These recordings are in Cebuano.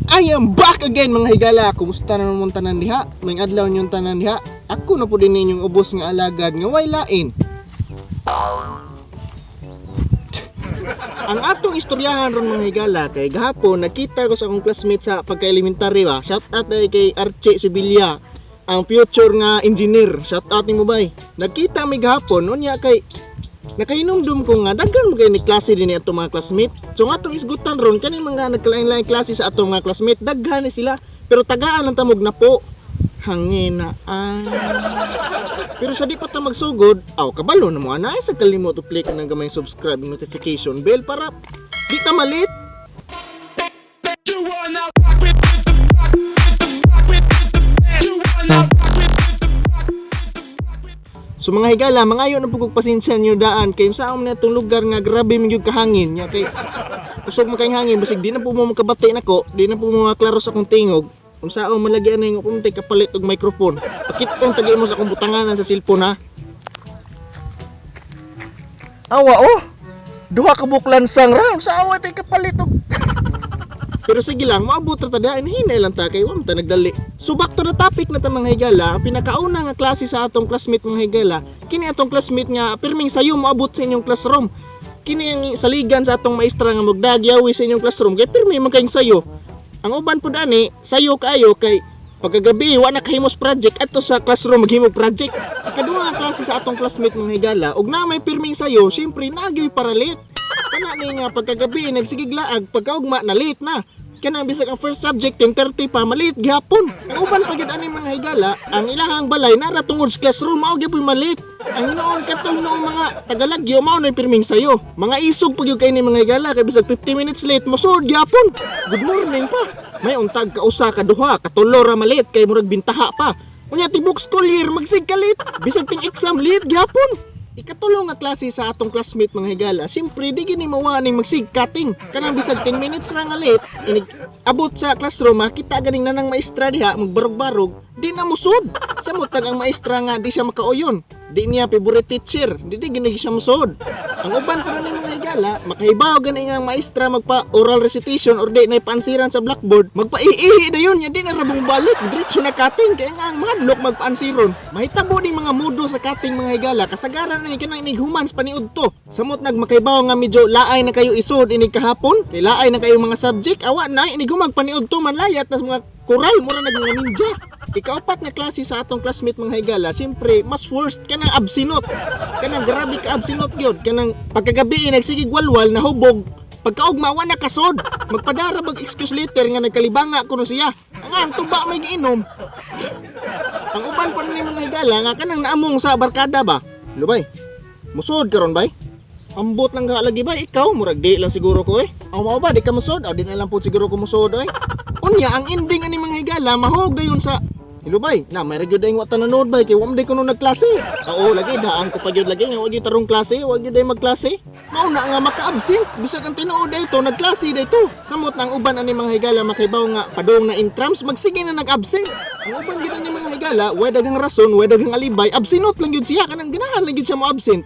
I am back again, mga higala. Kumusta na naman tanan diha? May adlaw ninyong tanan diha. Ako na po din ninyong ubos nga alagad nga way lain. Ang atong istoryahan ron, mga higala, kay gahapon nakita ko sa akong classmate sa pagka-elementary ba. Shout out ay kay Archie Sevilla, ang future nga engineer. Shout out nimo, bay. Nagkita mi gahapon unya kay nakahinumdum ko nga daghan mo kay ni klase din ni atong mga classmate. So nga atong isgutan ron kani mga nagkalain-lain klase sa atong mga classmate, daghan ni sila pero tagaan ang tamog na po. Hangina ay. Pero sa di pa ta magsugod, aw kabalo na mo ana ay sa kalimot og click ang gamay subscribe notification bell para di ta malit. You are now rock with the rock with the rock with the band. You are now rock with the rock with the rock with So mga higala, mangayo na pugog pasensya niyo daan kay sa na itong lugar nga grabe man gyud kahangin nya kay kusog man kay hangin, basig di na po mo makabati nako, di na po mo maklaro sa akong tingog. Kung sao man lagi anay nga pumunta kapalit og microphone. Pakitong tagay mo sa akong butanganan sa cellphone ha. Awa oh. Duha ka buklan sang ra, sa awa tay kapalit og. Pero sige lang, maabot ra ta daan, hinay lang ta kay wa man ta nagdali. So back to the topic na ta, mga higala, ang pinakauna nga klase sa atong classmate, mga higala, kini atong classmate nga pirming sayo moabot sa inyong classroom. Kini ang saligan sa atong maestra nga magdagyawi sa inyong classroom kay pirmi man kayong sayo. Ang uban pud ani, sayo kaayo kay pagkagabi wa na kahimos project adto sa classroom maghimog project. Ikaduha nga klase sa atong classmate, mga higala, ug na may pirming sayo, syempre nagyoy para late. Kana ni nga pagkagabi nagsigig laag, pagkaugma na late na. Kanang bisag ang first subject 10:30 pa, malit gihapon. Ang uban pa gyud ani, mga higala, ang ilahang balay nara tungod sa classroom, mao gyud malit. Ang hinuon kadto hinuon mga Tagalagyo mao na pirming sayo. Mga isog pa gyud kay ni, mga higala, kay bisag 50 minutes late mosud gihapon. Good morning pa. May untag ka usa ka duha katulo ra malit kay murag bintaha pa. Unya tibok school year magsig ka late. Bisag ting exam late gihapon. Ikatulo nga klase sa atong classmate, mga higala, siyempre di gini mawa ning magsig cutting. Kanang bisag 10 minutes ra nga late, inig abot sa classroom, makita ganing nanang maestra diha magbarog-barog, di na musod. Samot ang maestra nga di siya makauyon. Di niya favorite teacher, di gini siya musod. Ang uban pa na ni, mga higala, makahibaw gani nga ang maestra magpa oral recitation or di na ipaansiran sa blackboard, magpaiihi na yun, yan di na rabong balik, diretso na cutting, kaya nga ang mahadlok magpaansiron. Mahitabo ning mga mudo sa cutting, mga higala, kasagaran na ni kanang inig humans paniud to. Samot nag makaibaw nga medyo laay na kayo isod inig kahapon, kay laay na kayo mga subject, awa na inig humag paniud to manlayat na mga koral, mura nag mga ninja. Ikaapat nga klase sa atong classmate, mga higala, siyempre mas worst kanang absinot. Kanang grabe ka absinot gyud, kanang pagkagabi nagsigig walwal nahubog, pagkaugma wa na kasod. Magpadara bag excuse letter nga nagkalibanga kuno siya. Ang ang tuba may giinom. Ang uban pa ni, mga higala, nga kanang naamong sa barkada ba. Lubay. Musod karon bay. Ambot lang ka lagi ba ikaw, murag di lang siguro ko eh. Aw mao ba di ka musod? Aw di na lang po siguro ko musod oy. Unya ang ending ani, mga higala, mahog dayon sa "Hello bay, na may ra gyud ay wa nanood bay kay wa man day kuno nagklase." Oo lagi daan ko pa gyud lagi nga wa gyud tarong klase, wa gyud ay magklase. Mao na nga maka-absent bisag ang tinuod dayto nagklase dayto. Samot na ang uban ani, mga higala, makaibaw nga padung na intrams magsige na nag-absent. Ang uban gyud ani, mga higala, way daghang rason, way daghang alibay, absinot lang gyud siya, kanang ganahan lang gyud siya mo absent.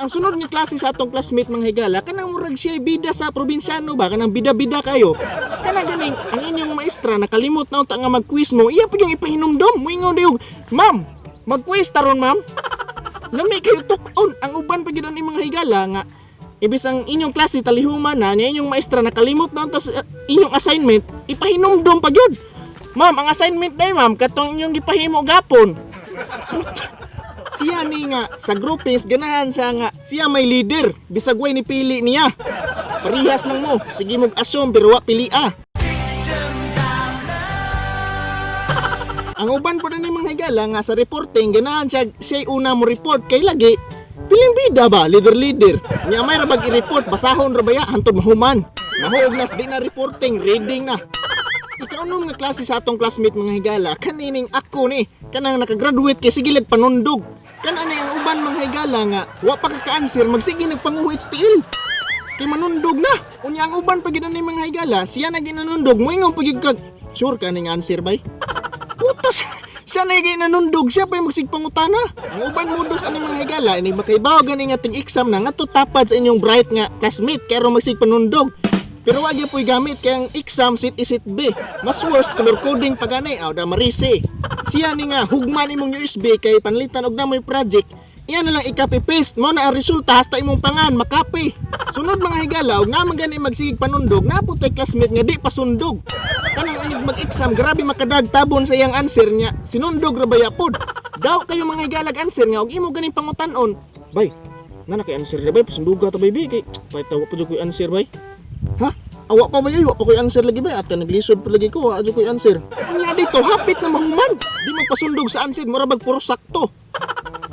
Ang sunod nga klase sa atong classmate, mga higala, kanang murag siya bida sa probinsyano ba, kanang bida-bida kayo. Kana ganing ang inyong maestra nakalimot na unta nga mag-quiz mo, iya pa yung ipahinumdom. Muingon dayong, "Ma'am, mag-quiz taron ma'am." Lami kayo tuk-on. Ang uban pa gyud ani, mga higala, nga ibis ang inyong klase talihuman na niya, inyong maestra nakalimot na unta sa inyong assignment, ipahinumdom pa gyud. "Ma'am, ang assignment na ma'am, katong inyong gipahimo gapon." Puta. Siya ni nga sa groupings ganahan siya nga siya may leader bisag way ni pili niya. Parihas lang mo, sige mog assume pero wa pili ah. Ang uban po na ni, mga higala, nga sa reporting ganahan siya siya una mo report kay lagi piling bida ba, leader leader. Nya may rabag i-report, basahon ra baya hantod mahuman. Mahuog nas di na reporting, reading na. Ikaunom nga klase sa atong classmate, mga higala, kanining ako ni, kanang nakagraduate kay sige lag panundog. Kana ni ang uban, mga higala, nga wa pa ka ka-answer magsige nagpanguhit sa tiil. Kay manundog na. Unya ang uban pa gyud ani, mga higala, siya na ginanundog, moingon pa gyud kag, "Sure ka ning answer bay?" Putas, siya na ginanundog, siya pa yung magsigpangutana. Ang uban modus ani, mga higala, ini makaibaw gani nga ting exam na ngadto tapad sa inyong bright nga classmate kay aron magsigpanundog. Pero wag po'y gamit kay ang exam sit is sit B. Mas worst, color coding pa gani aw da marise. Siya ni nga hugman imong USB kay panlitan og namoy project. Iyan na lang i-copy paste mo na ang resulta, hasta imong pangan makapi. Sunod, mga higala, og naman gani magsigig panundog, naputay classmate nga di pasundog. Kanang inig mag-exam, grabe makadag tabon sa iyang answer niya. Sinundog ra baya pod. Daw kayo, mga higalag, answer nga og imo ganing pangutan-on. Bay, nga na kay answer na bay, pasunduga ta bay bi kay pahitawa pa jud ko'y answer bay. Ha? Awa pa ba yun? Wa pa ko'y answer lagi ba? At naglisod pa lagi ko, wa ko'y answer. Unya dito, hapit na mahuman. Di magpasundog sa answer, mura bag puro sakto.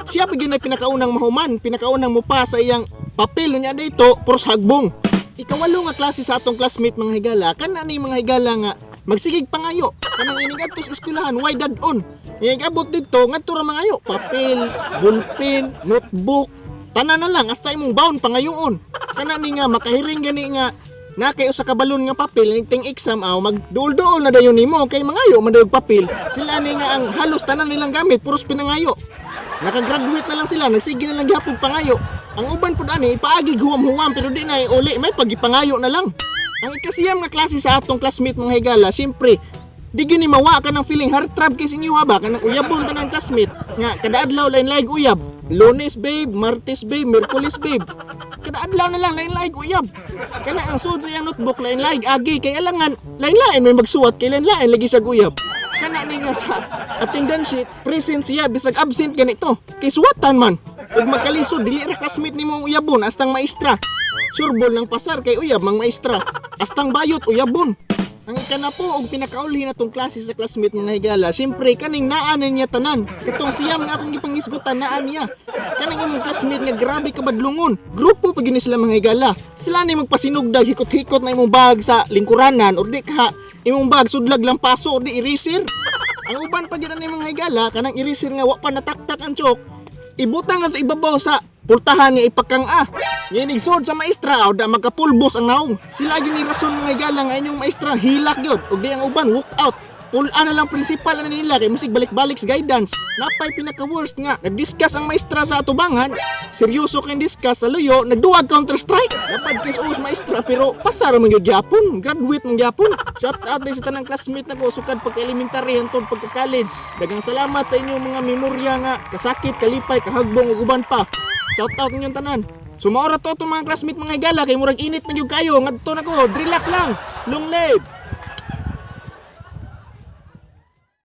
Siya pa gyud na pinakaunang mahuman, pinakaunang mupa sa iyang papel, unya dito, puros hagbong. Ikawalo nga klase sa atong classmate, mga higala, kana ni mga higala nga magsigig pangayo. Kanang inig adto sa eskwelahan, why dad on? Inig abot dito, ngadto ra mangayo, papel, ballpen, notebook, tanan na lang hasta imong baon pangayoon. Kana ni nga makahiring gani nga na kay usa ka balon nga papel ning ting exam aw magduol-duol na dayon nimo kay mangayo man dayog papel. Sila ni nga ang halos tanan nilang gamit puros pinangayo. Nakagraduate na lang sila, nagsige na lang gihapon pangayo. Ang uban pud ani ipaagi huwam-huwam pero di na uli, may pagipangayo na lang. Ang ikasiyam nga klase sa atong classmate, mga higala, siyempre, di gini mawa ka ng feeling heartthrob kay sa inyo ba kanang uyabon tanan classmate nga kada adlaw lain-lain uyab. Lunes babe, Martes babe, Miyerkules babe. Kada adlaw na lang lain-lain uyab. Kana ang sud sa iyang notebook lain-lain agi kay alangan lain-lain may magsuwat kay lain-lain lagi sa uyab. Kana ni nga sa attendance sheet, present siya bisag absent ganito. Kay suwatan man. Ug magkalisod dili ra classmate nimo ang uyabon astang maestra. Sureball ng pasar kay uyab mang maestra. Astang bayot uyabon. Ang ikanapo og pinakaulhi na tong klase sa classmate, mga higala, siyempre kaning naa na niya tanan. Katong siyam nga akong gipangisgutan, naa niya. Kaning imong classmate nga grabe ka badlungon. Grupo pa gyud ni sila, mga higala. Sila ni magpasinugdag, hikot-hikot na imong bag sa lingkuranan or di ka imong bag sudlag lang paso or di eraser. Ang uban pa gyud ani, mga higala, kanang eraser nga wa pa nataktak ang chalk, ibutang ato ibabaw sa pultahan nga ipakang-a. Nga sod sa maestra aw da magkapulbos ang naong. Sila gyud ni rason, mga higala, nga inyong maestra hilak gyud ug di ang uban walk out. Pul-an na lang principal na nila kay musig balik-balik sa guidance. Napay pinaka worst nga nagdiscuss ang maestra sa atubangan, seryoso kay discuss sa luyo, nagduwag Counter Strike. Napad kay us maestra pero pasar man gyud gyapon, graduate man gyapon. Shout out din sa tanang classmate nako sukad pagka elementary hantod pagka college. Daghang salamat sa inyong mga memorya nga kasakit, kalipay, kahagbong ug uban pa. Shout out ninyong tanan. So maora to itong mga classmate, mga higala, kay murag init na gyud kayo. Ngadto na ko, relax lang. Long live.